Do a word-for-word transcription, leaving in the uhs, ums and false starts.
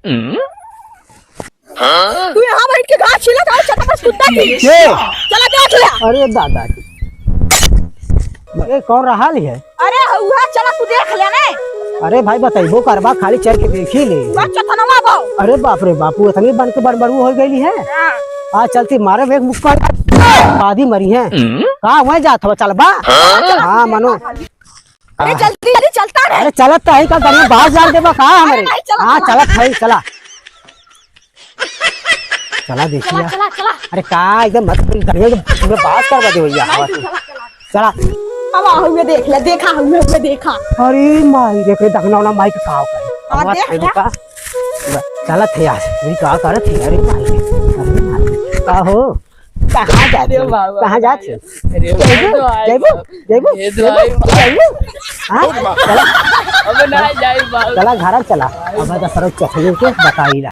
तू यहाँ बैठ के घास छीलत हौ, चला बस कुत्ता की। के? चला देख ले। अरे दादा की। ए, कौन रहल है? अरे हउआ, चला तू देख ले ने। अरे भाई, बतइबो करबा, खाली चल के देखी ले। बस चथनवा बा। अरे बाप रे बापू, इतनी बन के बड़बड़ू होइ गइली है। हाँ। आ चलती मारे एक मुक्का, बादी मरी है। का हुआ जात हवा, चलबा? हाँ, मनो। अरे जल्दी, जल्दी चलता रहे। अरे चलत तो है का, गाड़ी बाहर जान देबा का हमरे? अरे नहीं, चलत हाँ, चला। चलत है, चला। चला देखिया। चला, चला, चला। अरे का एकदम मत, गाड़ी में पूरे बाहर करवा दे भैया। नहीं, तू चला, चला। चला। अब आ हुए देख ले, देखा हुए, हुए देखा। अरे माई रे, कोई दखना वाला माई के का करे? हाँ, अब देख ले। का? चलत है यार, ये का करत है? अरे माई रे, अरे माई रे। का हो? कहाँ जात अरे हो? बाबा, कहाँ जात हो? अरे जइबू? बाबा, जइबू? जइबू? अरे जइबू? बाबा। जइबू? हाँ? चला। अब ना जाई बाबा। चला, घर चला। अब तो सरो चखले के बताई ला।